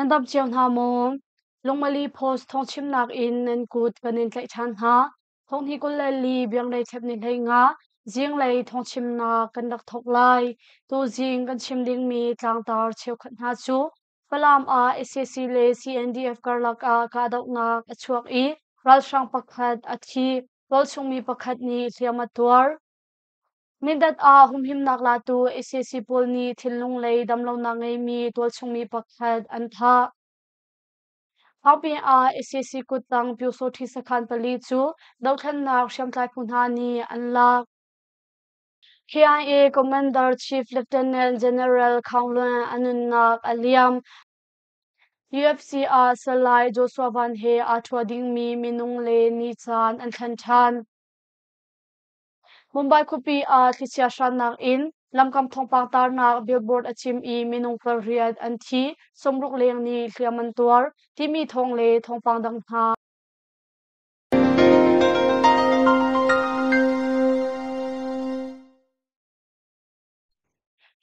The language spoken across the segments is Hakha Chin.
Nan dam cio hna maw? Lungmali Post thawngchimnak in nan kut kan in tlaih ṭhan hna. Thonghni 24 bianglei thlep ni 15 zinglei thawngchimnak kan rak thawk lai. Tuzing kan chim dingmi tlangtar cheukhat hna cu Falam ah sac le CNDF karlak ah kahdohnak a chuak i ralhrang pakhat a thi, tualchungmi pakhat nih hliam a tuar. Mindat ah humhimnak latu sac pawl nih thinlung lei damlonak ngeimi tualchungmi pakhat an thah. Thangpi ah sac kuttang Pyusawṭhi sakhan pali cu dothlennak hriamtlai phu hna nih an lak. KIA Commander Chief Lieutenant General Khaung Luan a nunnak a liam. UFC ah Salai Joshua Van he aa ṭhua dingmi minung le ni caan an thlen ṭhan. Mumbai khuapi ah thlichia hrannak in lamkam thawngpang tarnak billboard a cim i minung pariat an thi, 60 leng nih hliam an tuar, timi thawng le thawngpang dang hna.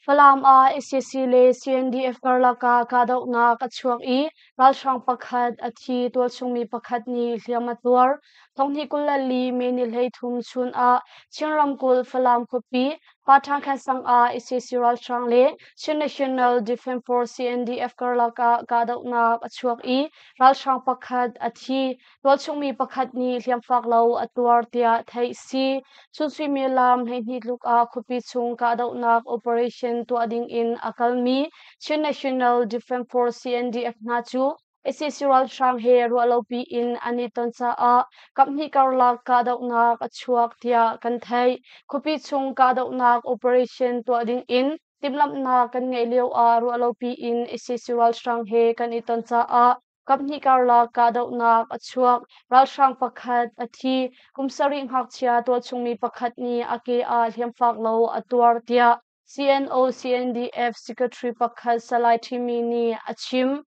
Falam ah sac le CNDF karlak ah kahdohnak a chuak i ralhrang pakhat a thi, tualchungmi pakhat nih hliam a tuar. Thonghnih 24 May ni 33 chun ah Chin ramkulh Falam khuapi Paṭhangkhan sang ah sac ralhrang le Chin National Defence Force CNDF karlak ah kahdohnak a chuak i ralhrang pakhat a thi. Tualchungmi pakhat nih hliamfak lo a tuar tiah theih si. Chun suimilam 12 tluk ah khuapi chung kahdohnak operation tuah ding in a kalmi Chin National Defence Force CNDF hna cu sac ralhrang he ruahlopi in an i ton caah kaphnih karlak kahdohnak a chuak tiah kan theih. Khuapi chung kahdohnak operation tuah ding in timhlamhnak kan ngeih lio ah ruahlopi in sac ralhrang he kan i ton caah Kaphnih karlak kahdohnak a chuak. Ralhrang pakhat a thi. Kum sarih ngakchia tualchungmi pakhat nih a ke ah hliamfak lo a tuar tiah CNO CNDF Secretary pakhat Salai Ṭhimi nih a chim.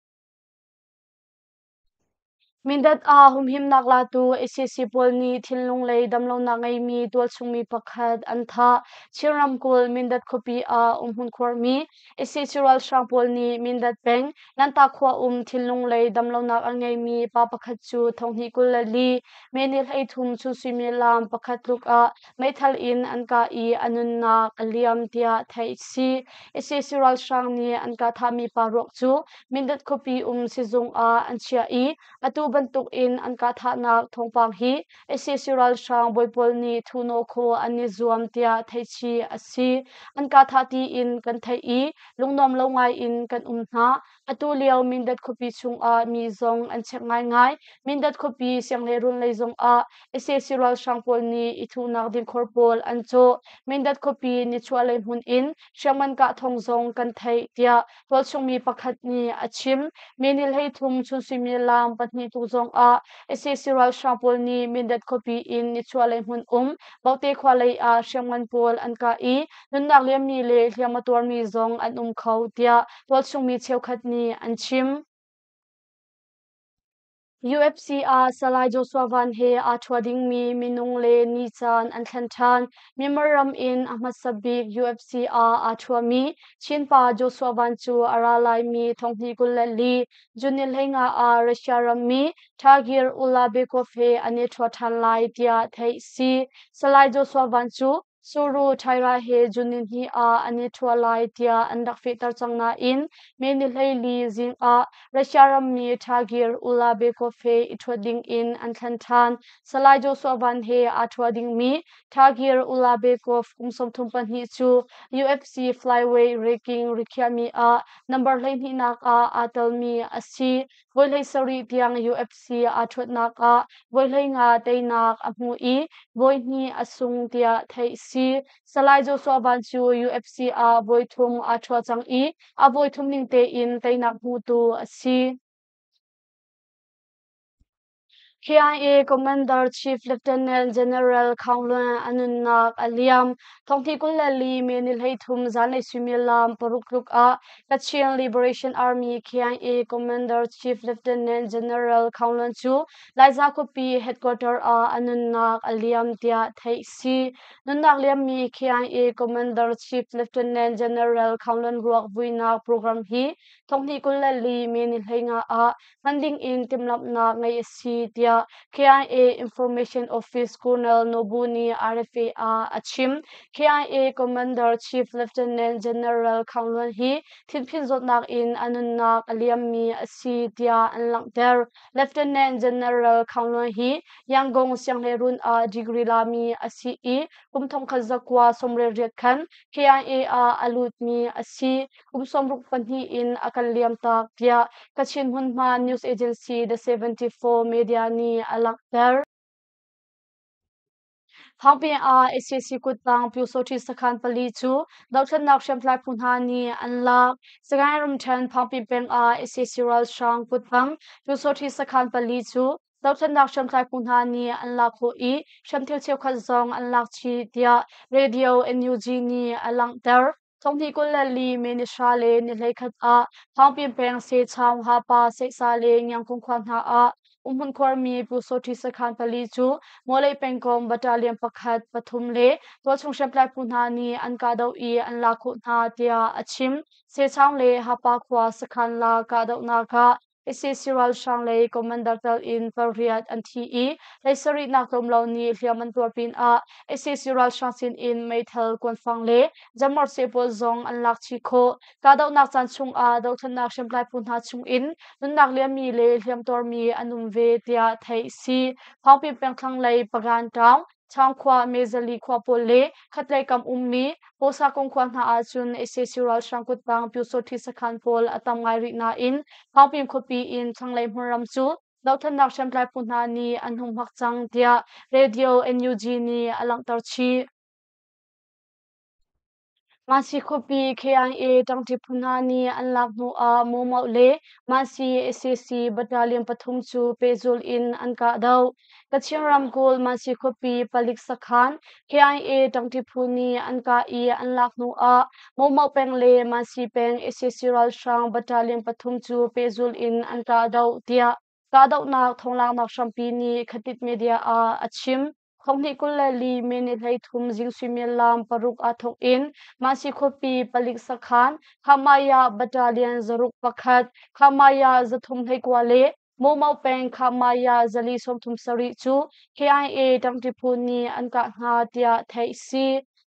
Mindat ah humhimnak latu sac pawl nih thinlung lei damlonak ngeimi tualchungmi pakhat an thah. Chin ramkulh Mindat khuapi ah umhmun khuarmi sac ralhrang pawl nih Mindat peng Nanta khua um thinlung lei damlonak a ngeimi pa pakhat cu thonghnih 24 May ni 33 chun suimilam pakhat tluk ah meithal in an kah i a nunnak a liam tiah theih a si. Sac ralhrang nih an kah thahmi pa ruak cu Mindat khuapi um sizung ah an chiah i atu bantuk in an kah thahnak thawngpang hi sac ralhrang bawi pawl nih thuhnawh khawh an i zuam tiah theihchih a si. An kah thah tiin kan theih i lungnuam lo ngai in kan um hna. Atu lio Mindat khuapi chungah mi zong an chek ngaingai. Mindat khuapi sianghleirun lei zongah sac ralhrang pawl nih i thuhnak ding khor pawl an cawh. Mindat khuapi nichuahlei hmun in hriamngan kah thawng zong kan theih tiah tualchungmi pakhat nih a chim. Mi ni 33 chun suimilam pahnih tuk zongah sac ralhrang pawl nih Mindat khuapi in nichuahlei hmun um Bote khua lei ah hriamngan pawl an kah i nunnak liammi le hliam a tuarmi zong an um kho tiah tualchungmi cheukhat nih an chim. UFC ah Salai Joshua Van he aa ṭhua dingmi minung le ni caan an thlen ṭhan. Myanmar ram in a hmasa bik UFC ah aa ṭhuami Chin pa Joshua Van cu a ra laimi thonghnih 24 June ni 15 ah Russia rammi Tagir Ulabekov he an i ṭhua ṭhan lai tiah theih si. Salai Joshua Van cu Suru Thaira he June ni hnih ah an i ṭhua lai tiah an rak fehter cang nain May ni 14 zing ah Russia rammi Tagir Ulabekov he i ṭhuat ding in an thlen ṭhan. Salai Joshua Van he aa ṭhua dingmi Tagir Ulabekov kum 34 cu UFC flyweight ranking rikhiahmi ah number 12nak ah aa telmi a si. Voi 17 tiang UFC aa ṭhuatnak ah voi 15 teinak a hmu i voi hnih a sung tiah theih a si. Salai Joshua Van cu UFC ah voi thum aa ṭhua cang i a voi thum ning tein teinak hmutu a si. KIA Commander Chief Lieutenant General Khaung Luan a nunnak a liam. Thonghnih 24 May ni 13 zanlei suimilam 6 tluk ah Kachin Liberation Army KIA Commander Chief Lieutenant General Khaung Luan cu Laiza khuapi headquarter ah a nunnak a liam tiah theih si. Nunnak liammi KIA Commander Chief Lieutenant General Khaung Luan ruak vuinak program hi thonghnih 24 May ni 15 ah hman ding in timhlamhnak ngeih a si tiah KIA Information Office Colonel Nobu nih RFA ah a chim. KIA Commander Chief Lieutenant General Khang Luan hi thinphin zawtnak in a nunnak a liammi a si tiah an langhter. Lieutenant General Khang Luan hi Yangon Sianghleirun ah degree lami a si i kum 1998 khan KIA ah a lutmi a si. Kum 62 in a kan liamtak tiah Kachin hmunhma news agency The 74 Media nih a langhter. Thawngping ah SAC kuttang Pyusawṭhi sakhan pali cu dohthlennak hriamtlai phu hna nih an lak. Sagaing ramṭhen Phangpi peng ah SAC ralhrang kuttang Pyusawṭhi sakhan pali cu dohthlennak hriamtlai phu hna nih an lak khawh i hriamthil cheukhat zong an lak chih tiah Radio NUG nih a langhter. Thonghnih 24 May ni 10 le ni 11 ah Thawngpin peng Sechaung, Hapa, Seihsa le Ngiangkung khua hna ah umhmun khuarmi Pyusawṭhi sakhan pali cu Mawlei pengkomh battalion pakhat, pathum le tualchung hriamtlai phu hna nih an kahdoh i an lak khawh hna tiah a chim. Sechaung le Hapa khua sakhan la kahdohnak ah sac ralhrang lei commander tel in pariat an thi i hleisarihnak tlawm lo nih hliam an tuar pinah sac ralhrang sin in meithal kuanfang le jammer seh pawl zong an lak chih khawh. Kahdohnak caan chungah dohthlennak hriamtlai phu hna chungin nunnak liammi le hliamtuarmi an um ve tiah theih a si. Phangpi peng thlanglei Pagan town Changkhua, Mezali khua pawl le khatlei kam ummi Pawsakung khua hna ahcun sac ralhrang kuttang Pyusawṭhi sakhan pawl a tam ngai rih nain Phangping khuapi in thlanglei hmunram cu dohthlennak hriamtlai phu hna nih an hung hmak cang tiah Radio NUG nih a langhter chih. Mansi khuapi KIA ṭangṭi phu hna nih an lak hnu ah Momauk le Mansi sac battalion pathum cu pehzulh in an kahdoh. Kachin ramkulh Mansi khuapi palik sakhan KIA ṭangṭi phu nih an kah i an lak hnu ah Momauk peng le Mansi peng sac ralhrang battalion pathum cu pehzulh in an kahdoh tiah kahdohnak thawnglaaknak hrampi nih Khatit Media ah a chim. Thonghnih 24 May ni 33 zing suimilam 6 aa thawk in Mansi khuapi palik sakhan Khamaya Battalion 61, Khamaya 329 le Momauk peng Khamaya 437 cu KIA ṭangṭi phu nih an kah hna tiah theih a si.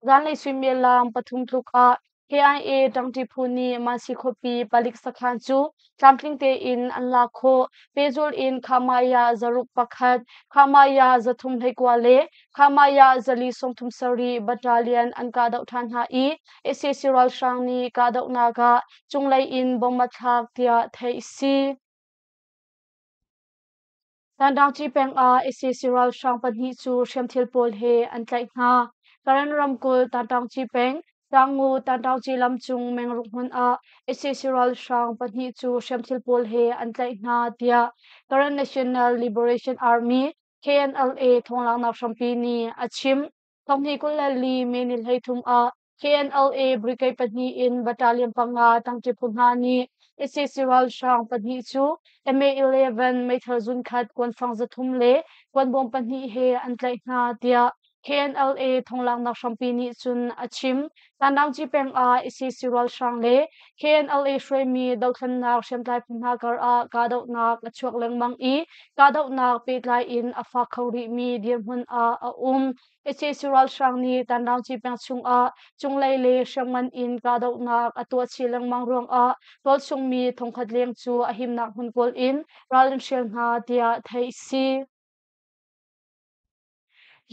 Zanlei suimilam 3 tluk ah KIA ṭangṭi phu nih Mansi khuapi palik sakhan cu tlamtling tein an lak khawh. Pehzulh in Khamaya 61, Khamaya 329 le Khamaya 437 battalion an kahdoh ṭhan hna i sac ralhrang nih kahdohnak ah cunglei in bomb a thlak tiah theih a si. Tandaungci peng ah sac ralhrang pahnih cu hriamthil pawl he an tlaih hna. Karen ramkulh Tandaungci peng Taangngu Tandaungci lam cung mengruk hmun ah sac ralhrang pahnih cu hriamthil pawl he an tlaih hna tiah Karen National Liberation Army KNLA thawnglaknak hrampi nih a chim. Thonghnih 24 May ni 33 ah KNLA brigade pahnih in battalion panga tangṭi phu hna nih sac ralhrang pahnih cu MA-11 meithal zunkhat kuanfang 300 le kuanbawm pahnih he an tlaih hna tiah KNLA thonglaknak hrampi nih cun a chim. Tandaungci peng ah sac ralhrang le KNLA hruaimi dothlennak hriamtlai phu hna kar ah kahdohnak a chuak lengmang i kahdohnak pehtlai in a fak kho rihmi dirhmun ah a um. Sac ralhrang nih Tandaungci peng chungah cunglei le hriamngan in kahdohnak a tuah chih lengmang ruangah tualchung mi thongkhat leng cu a himnak hmun kawl in ral an hrial hna tiah theih a si.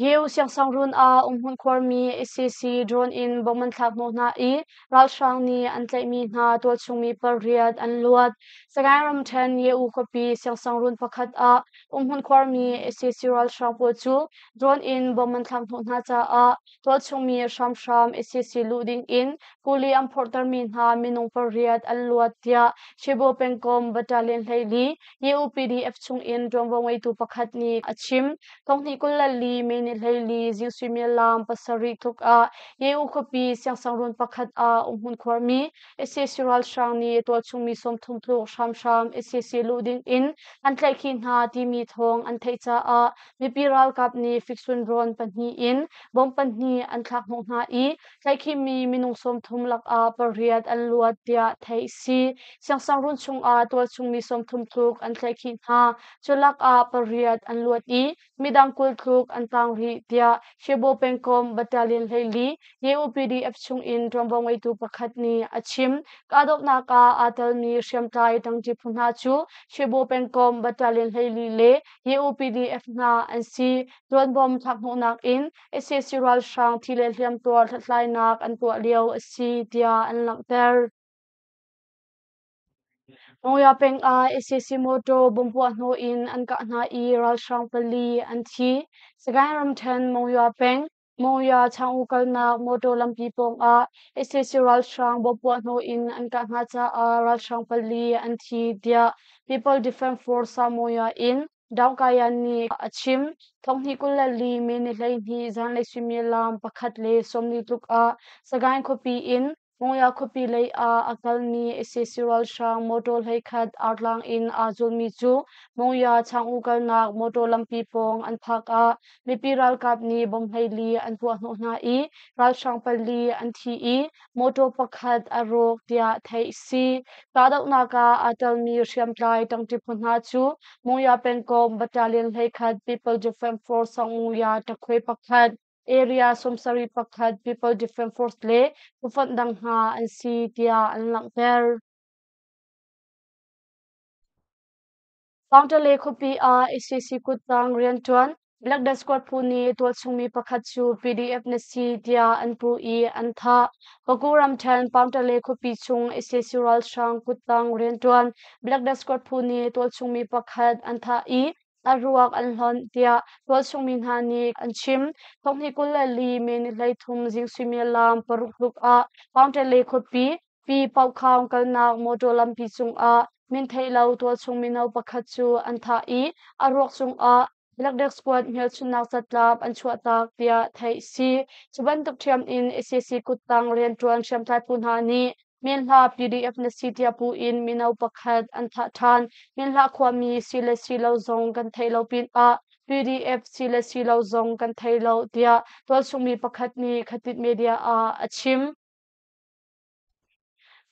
Yeo siangsangrun ah umhmun khuarmi sac drone in bomb an thlak hnawh hna i ralhrang nih an tlaihmi hna tualchungmi pariat an luat. Sagaing ramṭhen Ye-U khuapi siangsangrun pakhat ah umhmun khuarmi sac ralhrang pawl cu drone in bomb an thlak hnawh hna caah tualchungmi hramhram sac luh ding in kuli an phorhtermi hna minung pariat an luat tiah Shibo pengkomh Battalion 14 Ye-U PDF chungin ṭuanvo ngeitu pakhat nih a chim. Thonghnih 24 May ni 14 zing suimilam 7 tluk ah Ye-U khuapi siangsangrun pakhat ah umhmun khuarmi sac ralhrang nih tualchungmi 30 tluk hramhram sac luh ding in an tlaihkhih hna timi thawng an theih caah mipi ralkap nih fiksun rawn pahnih in bomb pahnih an thlak hnawh hna i tlaihkhihmi minung 30 lakah pariat an luat tiah theih a si. Siangsangrun chungah tualchungmi 30 tluk an tlaihkhih hna. Cu lakah pariat an luat i midang 20 tluk an tang rih tiah Shibo pengkomh Battalion 14 UPDF chungin ṭuanvo ngeitu pakhat nih a chim. Kahdohnak ah aa telmi hriamtlai ṭangṭi phu hna cu Shibo pengkomh Battalion 14 le UPDF hna an si. Ṭuanbom thlakhnawhnak in sac ralhrang thi le hliamtuar hlathlainak an tuah lio a si tiah an langhter. Monywa peng ah sac motor bomb puahhnawh in an kah hna i ralhrang pali an thi. Sagaing ramṭhen Monywa peng Monywa Chang-u kalnak motor lampi pawngah sac ralhrang bomb puahhnawh in an kah hna caah ralhrang pali an thi tiah People Defense Force Monywa in Daungkayan nih a chim. Thonghnih 24 May ni 12 zanlei suimilam 1:40 tluk ah Sagaing khuapi in Monywa khuapi lei ah a kalmi sac ralhrang motor 11 artlang in aa zulmi cu Monywa Chang-u kalnak motor lampi pawng an phak ah mipi ralkap nih bomb 14 an puahhnawh hna i ralhrang pali an thi i motor pakhat a rawk tiah theih a si. Kahdohnak ah aa telmi hriamtlai ṭangṭi phu hna cu Monywa pengkomh Battalion 11 People Defense Force Monywa ṭakhuai pakhat Area 71 People Defense Force le phufonh dang hna an si tiah an langhter. Pangtale khuapi ah sac kuttang rianṭuan Black Death Squad phu nih tualchungmi pakhat cu PDF na si tiah an puh i an thah. Paku ramṭhen Pangtale khuapi chung sac ralhrang kuttang rianṭuan Black Death Squad phu nih tualchungmi pakhat an thah i a ruak an hlonh tiah tualchungmi hna nih an chim. Thonghnih 24 May ni 33 zing suimilam 6 tluk ah Paungṭele khuapi Pi Paukhaung kalnak motor lampi cungah min theih lo tualchung mino pakhat cu an thah i a ruak cungah Black Death Squad hmelchunhnak catlap an chuahtak tiah theih a si. Cu bantuk ṭhiam in sac kuttang rianṭuan hriamtlai phu hna nih Minhla PDF na si tiah pu in mino pakhat an thah ṭhan. Minhla khuami si le si lo zong kan theih lo pinah PDF si le si lo zong kan thei lo tiah tualchungmi pakhat nih Khatit Media ah a chim.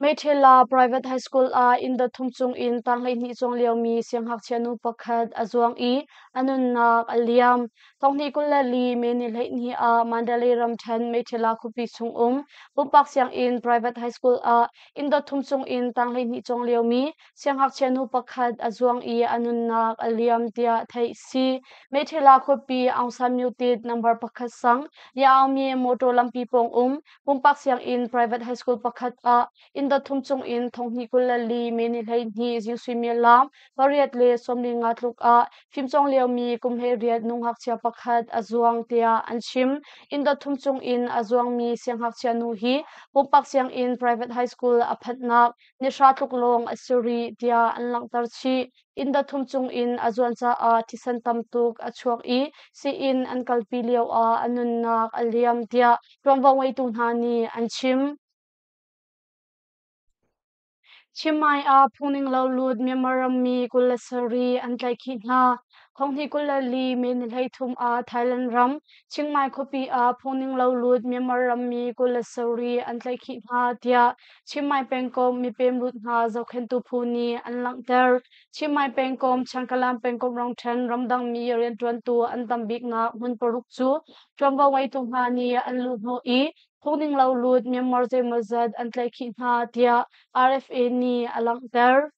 Meithela Private High School ah inn dot thum cung in tang 12 cuang liomi siangngakchia nu pakhat a zuang i a nunnak a liam. Thonghnih 24 May ni 12 ah Mandalay ramṭhen Meithila khuapi chung um pumpak sianginn private high school ah inn dot thum cung in tang 12 cawng liomi siangngakchia nu pakhat a zuang i a nunnak a liam tiah theih si. Meithila khuapi Aung San Myo Tit number 1 sang Yaungmi motor lampi pawng um pumpak sianginn private high school pakhat ah inn dot thum cung in thonghnih 24 May ni 12 zing suimilam 8:45 tluk ah fimcawng liomi kum 18 nu ngakchia pakhat a zuang tiah an chim. Inn dot thum cung in a zuangmi siangngakchia nu hi pumpak sianginn private high school a phanhnak nihra tluk lawng a si rih tiah an langhter chih. Inn dot thum cung in a zuan caah thisen tam tuk a chuak i sii-inn an kalpi lioah a nunnak a liam tiah ṭuanvo ngeitu hna nih an chim. Chiangmai ah phungninglo lut Myanmar rammi 27 an tlaihkhih hna. Thonghnih 24 May ni 33 ah Thailand ram Chiang Mai khuapi ah phungninglo lut Myanmar rammi 27 an tlaihkhih hna tiah Chiang Mai pengkomh mipem lut hna zohkhenhtu phu nih an langhter. Chiang Mai pengkomh Changkalam pengkomh ramṭhen ramdangmi rianṭuantu an tam biknak hmun paruk cu ṭuanvo ngeitu hna nih an luhhnawh i phungninglo lut Myanmar zeimawzat an tlaihkhih hna tiah RFA nih a langhter.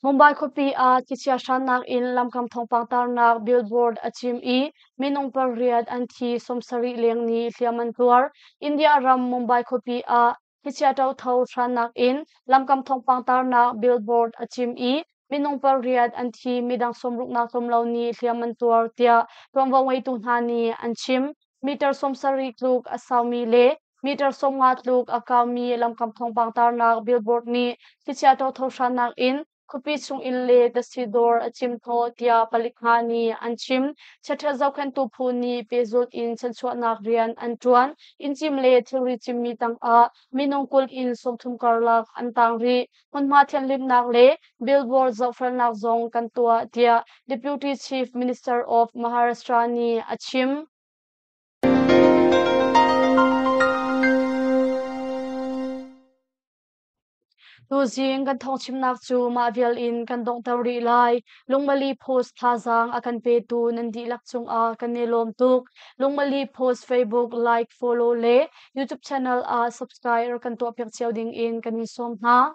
Mumbai khuapi ah thlichia hrannak in lamkam thawngpang tarnak billboard a cim i minung pariat an thi, 70 leng nih hliam an tuar. India ram Mumbai khuapi ah thlichia ṭotho hrannak in lamkam thawngpang tarnak billboard a cim i minung pariat an thi, midang 60 nak tlawm lo nih hliam an tuar tiah ṭuanvo ngeitu hna nih an chim. Meter 70 tluk a saumi le meter 50 tluk a kaumi lamkam thawngpang tarnak billboard nih thlichia ṭotho hrannak in khuapi chung inn le datsi dawr a cim hnawh tiah palik hna nih an chim. Chiaṭhat zohkhenhtu phu nih pehzulh in chanchuahnak rian an ṭuan. Inn cim le thilri cimmi tangah minung 20 in 30 karlak an tang rih. Hmunhma thianhhlimhnak le billboard zohfelnak zong kan tuah tiah Deputy Chief Minister of Maharashtra nih a chim. Tuzing kan thawngchimnak cu mah vial in kan donghter rih lai. Lungmali Post thazaang a kan petu nan dihlak cungah kan i lawm tuk. Lungmali Post Facebook like, follow le YouTube channel ah subscribe kan tuahpiak cio ding in kan in sawm hna.